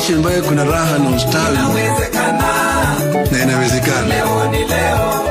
Nchi ambayo kuna raha na ustawi na inawezekana. Leo ni leo.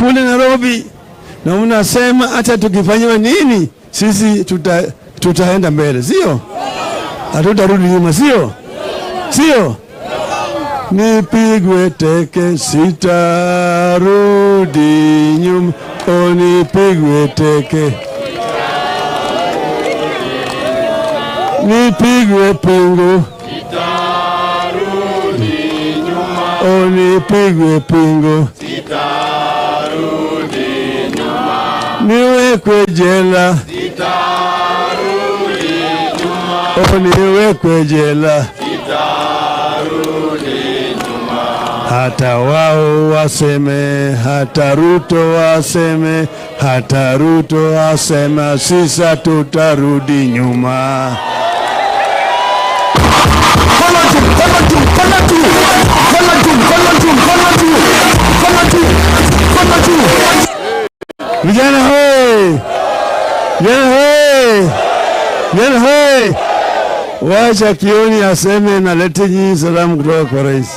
kule Nairobi na mnasema hata tukifanyiwa nini sisi tutaenda mbele, sio? Hatutarudi nyuma, sio? Sio? Nipigwe teke sitarudi nyuma, o nipigwe teke, nipigwe pingu, o nipigwe pingu, niwekwe jela, o niwekwe jela. Hata wao waseme, hata Ruto waseme, hata Ruto asema, sisa tutarudi nyuma. Mkono juu, mkono juu, mkono juu, mkono juu, mkono juu, mkono juu, mkono juu, mkono juu. Vijana hoi! Vijana hoi! Vijana hoi! Wacha Kioni aseme nalete nyinyi salamu kutoka kwa rais.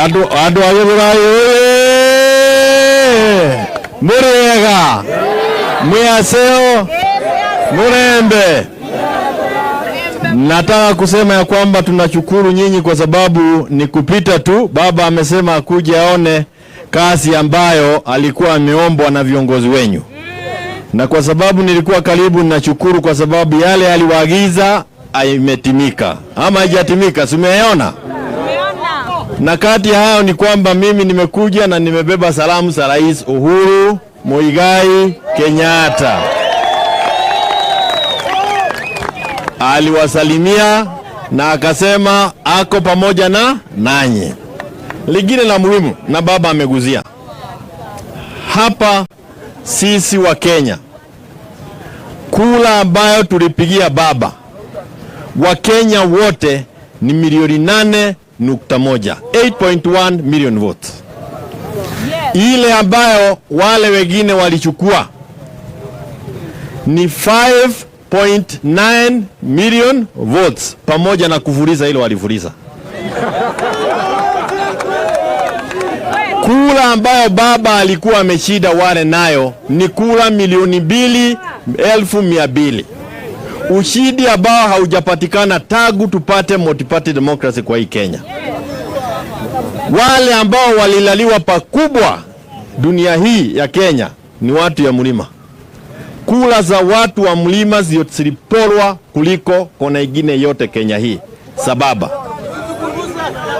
Andu a Githurai oye! Mũrĩ ega, mwĩ aseo, mũrembe. Nataka kusema ya kwamba tunashukuru nyinyi kwa sababu ni kupita tu. Baba amesema akuje aone kazi ambayo alikuwa ameombwa na viongozi wenyu, na kwa sababu nilikuwa karibu, ninashukuru kwa sababu yale aliwaagiza imetimika ama haijatimika, si umeona? Na kati ya hayo ni kwamba mimi nimekuja na nimebeba salamu za Rais Uhuru Muigai Kenyatta. Aliwasalimia na akasema ako pamoja na nanyi. Lingine la muhimu na baba ameguzia hapa, sisi wa Kenya, kula ambayo tulipigia baba wa Kenya wote ni milioni 8.1, 8.1 million votes. Ile ambayo wale wengine walichukua ni 5.9 million votes, pamoja na kufuliza ile walifuliza. Kula ambayo baba alikuwa ameshida wale nayo ni kula 2,200,000. Ushindi ambao haujapatikana tangu tupate multi-party democracy kwa hii Kenya. Wale ambao walilaliwa pakubwa dunia hii ya Kenya ni watu ya mlima. Kula za watu wa mlima ziliporwa kuliko kona ingine yote Kenya hii. Sababa,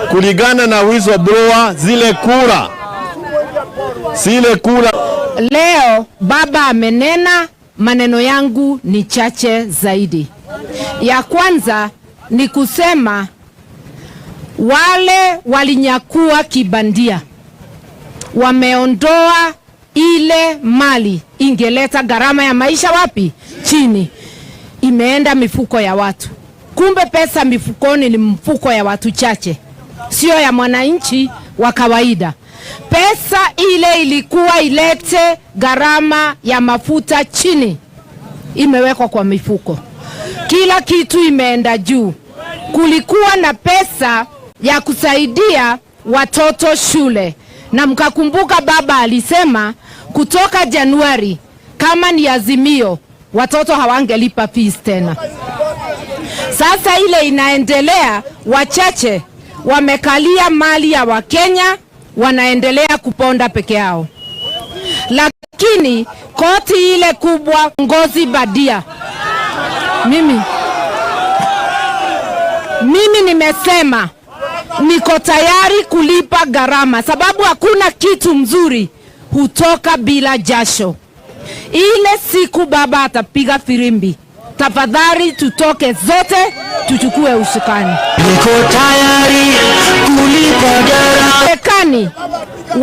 kulingana na whistleblower, zile kura. Leo baba amenena, maneno yangu ni chache zaidi. Ya kwanza ni kusema wale walinyakua kibandia wameondoa ile mali ingeleta gharama ya maisha wapi? Chini. Imeenda mifuko ya watu. Kumbe pesa mifukoni ni mfuko ya watu chache, sio ya mwananchi wa kawaida. Pesa ile ilikuwa ilete gharama ya mafuta chini, imewekwa kwa mifuko. Kila kitu imeenda juu. Kulikuwa na pesa ya kusaidia watoto shule, na mkakumbuka baba alisema kutoka Januari kama ni Azimio watoto hawangelipa fees tena. Sasa ile inaendelea, wachache wamekalia mali ya Wakenya, wanaendelea kuponda peke yao. Lakini koti ile kubwa, ngozi badia, mimi nimesema niko tayari kulipa gharama, sababu hakuna kitu mzuri hutoka bila jasho. Ile siku baba atapiga firimbi, tafadhali tutoke zote tuchukue usukani. Niko tayari kulipa gharama. Marekani,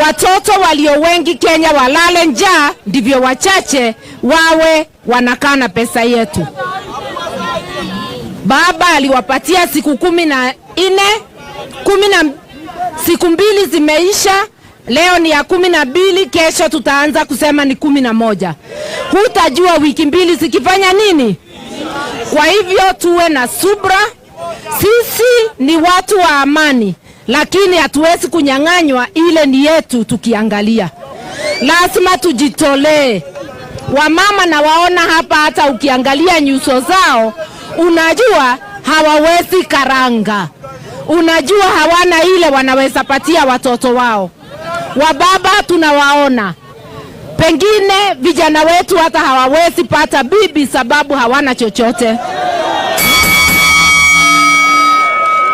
watoto walio wengi Kenya walale njaa, ndivyo wachache wawe wanakaa na pesa yetu. Baba aliwapatia siku 14, kumi na siku 2 zimeisha. Leo ni ya 12, kesho tutaanza kusema ni 11. Hutajua wiki 2 zikifanya nini. Kwa hivyo tuwe na subra. Sisi ni watu wa amani, Lakini hatuwezi kunyang'anywa ile ni yetu tukiangalia. Lazima tujitolee. Wamama na waona hapa, hata ukiangalia nyuso zao unajua hawawezi karanga, unajua hawana ile wanaweza patia watoto wao. Wababa tunawaona, pengine vijana wetu hata hawawezi pata bibi sababu hawana chochote.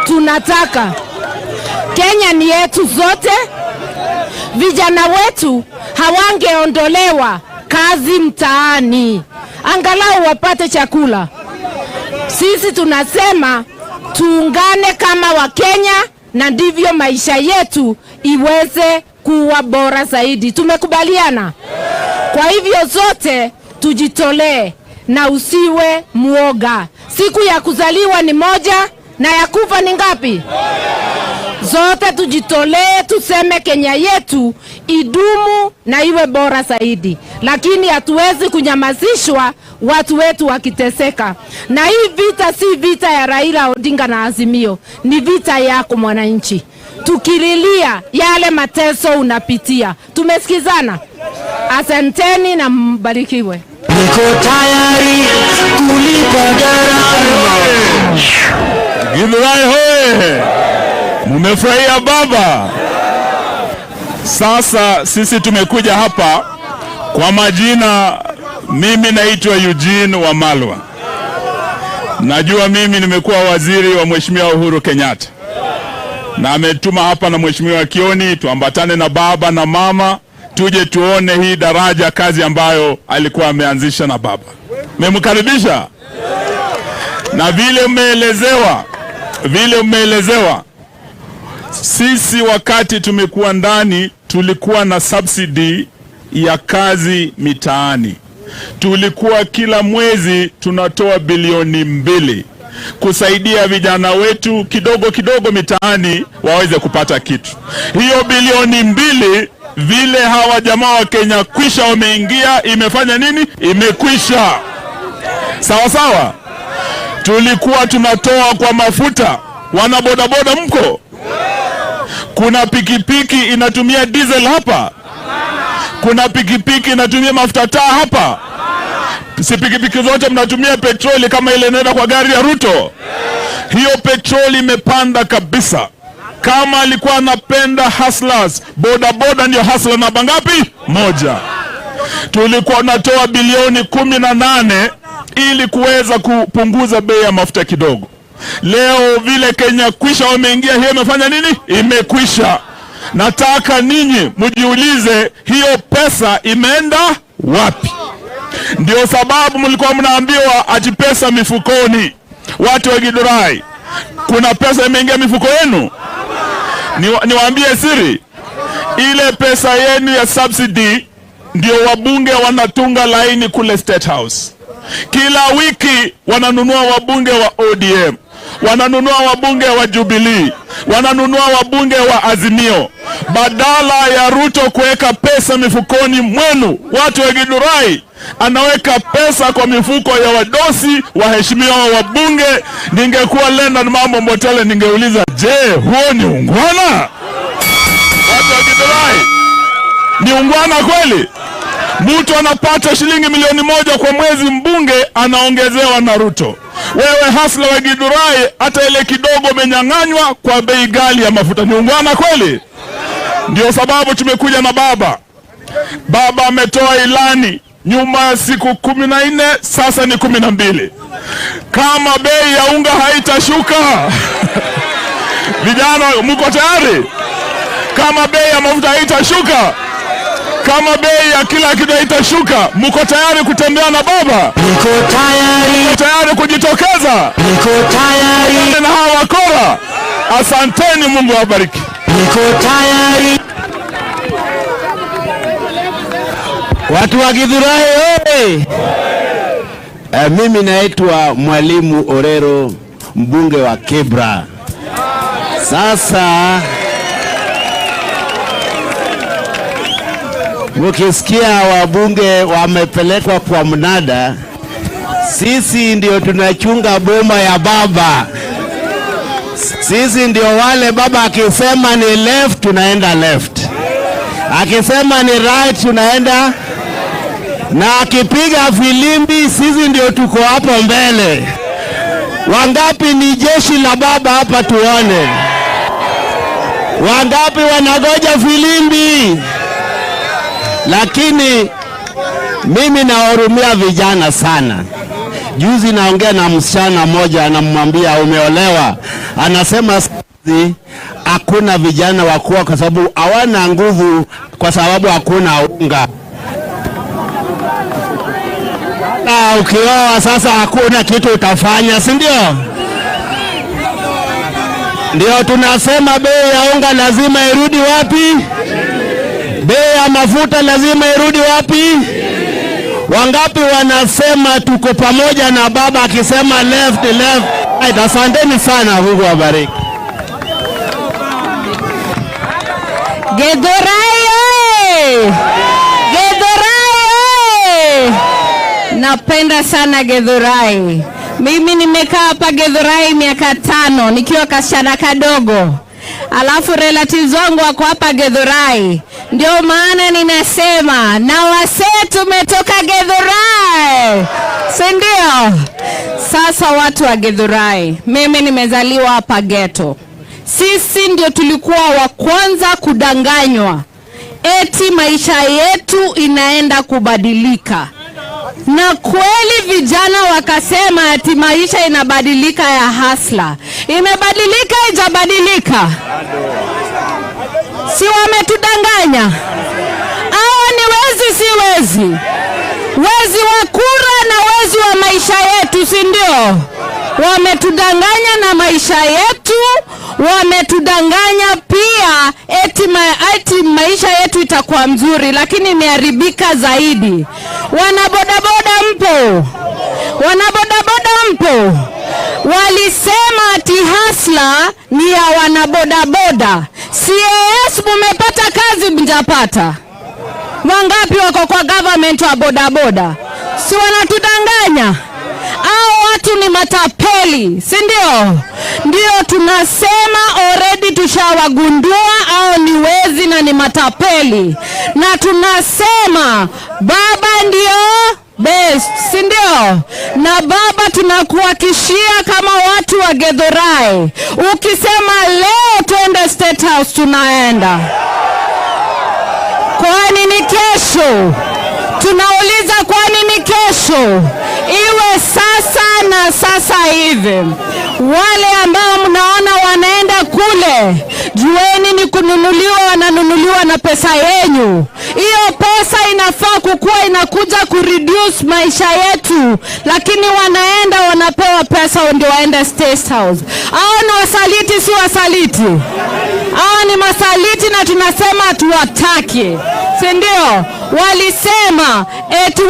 Tunataka Kenya ni yetu zote. Vijana wetu hawangeondolewa kazi mtaani, angalau wapate chakula. Sisi tunasema tuungane kama Wakenya, na ndivyo maisha yetu iweze kuwa bora zaidi. Tumekubaliana? Kwa hivyo zote tujitolee na usiwe muoga. Siku ya kuzaliwa ni moja na ya kufa ni ngapi? Zote tujitolee, tuseme Kenya yetu idumu na iwe bora zaidi, lakini hatuwezi kunyamazishwa watu wetu wakiteseka. Na hii vita si vita ya Raila Odinga na Azimio, ni vita yako mwananchi, tukililia yale mateso unapitia. Tumesikizana? Asanteni na mbarikiwe. Niko tayari kulipa gharama. Githurai hoye! Mumefurahia baba? Sasa sisi tumekuja hapa kwa majina, mimi naitwa Eugene Wamalwa. Najua mimi nimekuwa waziri wa Mheshimiwa Uhuru Kenyatta, na ametuma hapa na Mheshimiwa Kioni tuambatane na baba na mama tuje tuone hii daraja, kazi ambayo alikuwa ameanzisha na baba. Memkaribisha na vile mmeelezewa, vile mmeelezewa, sisi wakati tumekuwa ndani tulikuwa na subsidy ya kazi mitaani. Tulikuwa kila mwezi tunatoa bilioni 2 kusaidia vijana wetu kidogo kidogo mitaani waweze kupata kitu. Hiyo bilioni 2 vile hawa jamaa wa Kenya kwisha wameingia, imefanya nini? Imekwisha. Sawa sawa. Tulikuwa tunatoa kwa mafuta. Wana bodaboda mko? Kuna pikipiki inatumia diesel hapa? Kuna pikipiki inatumia mafuta taa hapa? Si pikipiki zote mnatumia petroli kama ile inaenda kwa gari ya Ruto? Hiyo petroli imepanda kabisa. Kama alikuwa anapenda hustlers, bodaboda ndio hustler namba ngapi? Moja. Tulikuwa tunatoa bilioni 18 ili kuweza kupunguza bei ya mafuta kidogo. Leo vile Kenya kwisha wameingia, hiyo imefanya nini? Imekwisha. Nataka ninyi mjiulize, hiyo pesa imeenda wapi? Ndio sababu mlikuwa mnaambiwa ati pesa mifukoni. Watu wa Githurai, kuna pesa imeingia mifuko yenu? Niwaambie siri, ile pesa yenu ya subsidy ndio wabunge wanatunga laini kule State House. Kila wiki wananunua wabunge wa ODM, wananunua wabunge wa Jubilee, wananunua wabunge wa Azimio. Badala ya Ruto kuweka pesa mifukoni mwenu, watu wa Githurai, anaweka pesa kwa mifuko ya wadosi, waheshimiwa wabunge. Ningekuwa Leonard Mambo Mbotela ningeuliza, je, huo ni ungwana? Watu wa Githurai, ni ungwana kweli? Mtu anapata shilingi milioni 1 kwa mwezi, mbunge anaongezewa na Ruto. Wewe hustler wa Githurai, hata ile kidogo umenyang'anywa kwa bei ghali ya mafuta. Ni ungwana kweli? Ndio sababu tumekuja na baba. Baba ametoa ilani nyuma ya siku 14, sasa ni 12. Kama bei ya unga haitashuka vijana, mko tayari? Kama bei ya mafuta haitashuka, kama bei ya kila kitu haitashuka, mko tayari kutembea na baba? Niko tayari. Mko tayari kujitokeza? Niko tayari. Na hawa wakora? Asanteni, Mungu awabariki. Niko tayari. Watu wa Githurai oye! Mimi naitwa Mwalimu Orero, mbunge wa Kibra. Sasa mukisikia wabunge wamepelekwa kwa mnada, sisi ndio tunachunga boma ya baba. Sisi ndio wale baba akisema ni left tunaenda left, akisema ni right tunaenda, na akipiga filimbi sisi ndio tuko hapo mbele. Wangapi ni jeshi la baba hapa tuone? Wangapi wanangoja filimbi? Lakini mimi nawahurumia vijana sana. Juzi naongea na msichana mmoja, anamwambia umeolewa, anasema sisi hakuna vijana wa kuoa kwa sababu hawana nguvu, kwa sababu hakuna unga. Na ukioa sasa hakuna kitu utafanya, si ndio? Ndio tunasema bei ya unga lazima irudi wapi? Bei ya mafuta lazima irudi wapi? Wangapi wanasema tuko pamoja na baba akisema left, left, right? Asanteni sana, Mungu awabariki. Githurai oye! Githurai oye! Napenda sana Githurai. Mimi nimekaa hapa Githurai miaka 5 nikiwa kasichana kadogo, alafu relatives wangu wako hapa Githurai. Ndio maana ninasema na wasee tumetoka Githurai, si ndio? Sasa watu wa Githurai, mimi nimezaliwa hapa ghetto. Sisi ndio tulikuwa wa kwanza kudanganywa eti maisha yetu inaenda kubadilika, na kweli vijana wakasema ati maisha inabadilika ya hustler. Imebadilika ijabadilika? Si wametudanganya? Hao ni wezi, si wezi? Wezi wa kura na wezi wa maisha yetu, si ndio? Wametudanganya na maisha yetu, wametudanganya pia eti maisha yetu itakuwa mzuri, lakini imeharibika zaidi. Wanabodaboda mpo? Wanabodaboda mpo? Walisema ati hustler ni ya wanabodaboda. CAS mumepata kazi, mjapata? Wangapi wako kwa government wa bodaboda? Si wanatudanganya? Hao watu ni matapeli, si ndio? Ndio tunasema already tushawagundua hao ni wezi na ni matapeli, na tunasema baba ndio best, si ndio? Na baba tunakuhakishia kama watu wa Githurai, ukisema leo twende State House tunaenda. Kwani ni kesho? Tunauliza kwani ni kesho? Iwe sasa na sasa hivi. Wale ambao mnaona wanaenda kule, jueni ni kununuliwa, wananunuliwa na pesa yenyu. Hiyo pesa inafaa kukua inakuja kureduce maisha yetu, lakini wanaenda wanapewa pesa ndio waende State House. Hao ni wasaliti, si wasaliti? Hao ni masaliti na tunasema hatuwataki, si ndio? Walisema eti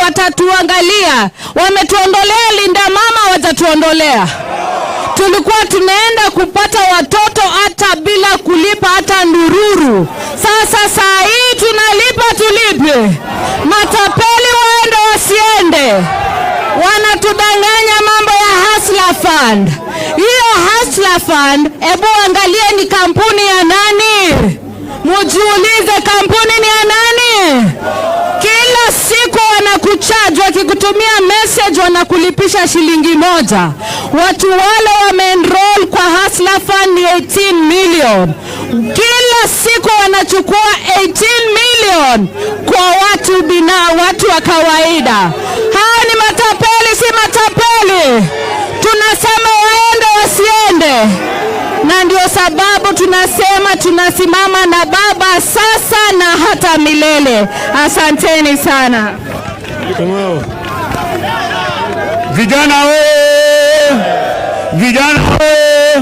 watatuangalia, wametuondolea Linda Mama, watatuondolea. Tulikuwa tunaenda kupata watoto hata bila kulipa hata ndururu. Sasa saa hii tunalipa, tulipe. Matapeli waende wasiende? Wanatudanganya mambo ya Hustler Fund. Hiyo Hustler Fund, ebu angalie ni kampuni ya nani? Mujiulize, kampuni ni ya nani? Kila siku wanakucharge, wakikutumia message wanakulipisha shilingi 1. Watu wale wameenroll kwa Hustler Fund ni 18 million. Kila siku wanachukua 18 million kwa watu bina, watu wa kawaida. Hao ni matapeli, si matapeli? Tunasema waende wasiende? Na ndio sababu tunasema tunasimama na baba sasa na hata milele. Asanteni sana. Vijana we, vijana we,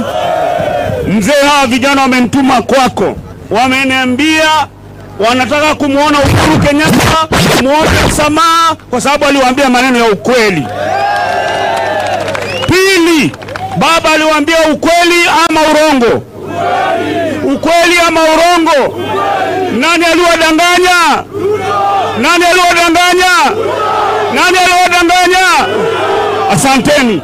mzee, hawa vijana wamenituma kwako, wameniambia wanataka kumwona Uhuru Kenyatta, muombe msamaha kwa sababu aliwaambia maneno ya ukweli. Pili, baba aliwaambia ukweli ama urongo? Ukweli ama urongo? Nani aliwadanganya? Nani aliwadanganya? Nani aliwadanganya? Asanteni.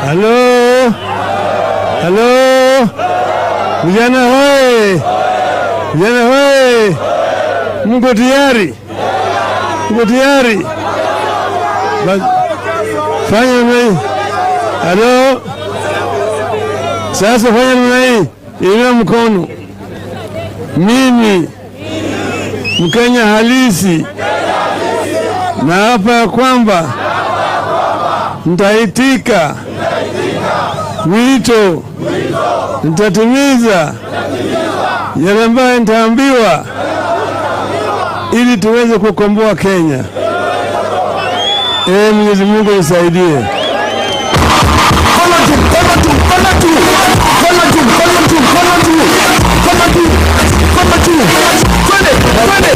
Halo, halo, vijana hoye, vijana hoye, mko tayari? Mko tayari? Fanya namna hii. Halo, sasa fanya namna hii, inua mkono. Mimi Mkenya halisi na hapa ya kwamba nitaitika wito, nitatimiza yale ambayo nitaambiwa ili tuweze kukomboa Kenya. Ee Mwenyezi Mungu nisaidie. Mkono juu, mkono juu, mkono juu, mkono juu, mkono juu, mkono juu, mkono juu, mkono juu, twende, twende.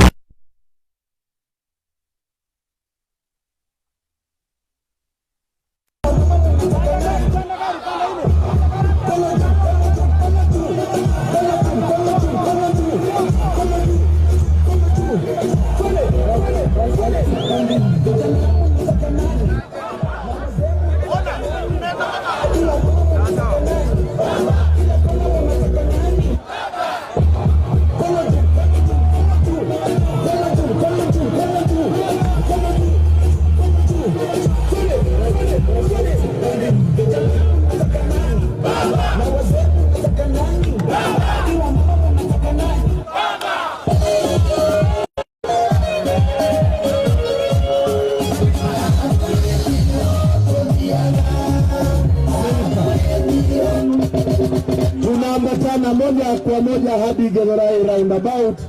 Tunaambatana moja kwa moja hadi Githurai roundabout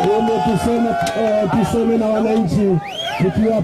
ili tuseme na wananchi tukiwa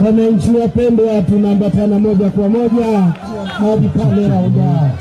Wananchi wapendwa, tunaambatana moja kwa moja hadi pale Rauda.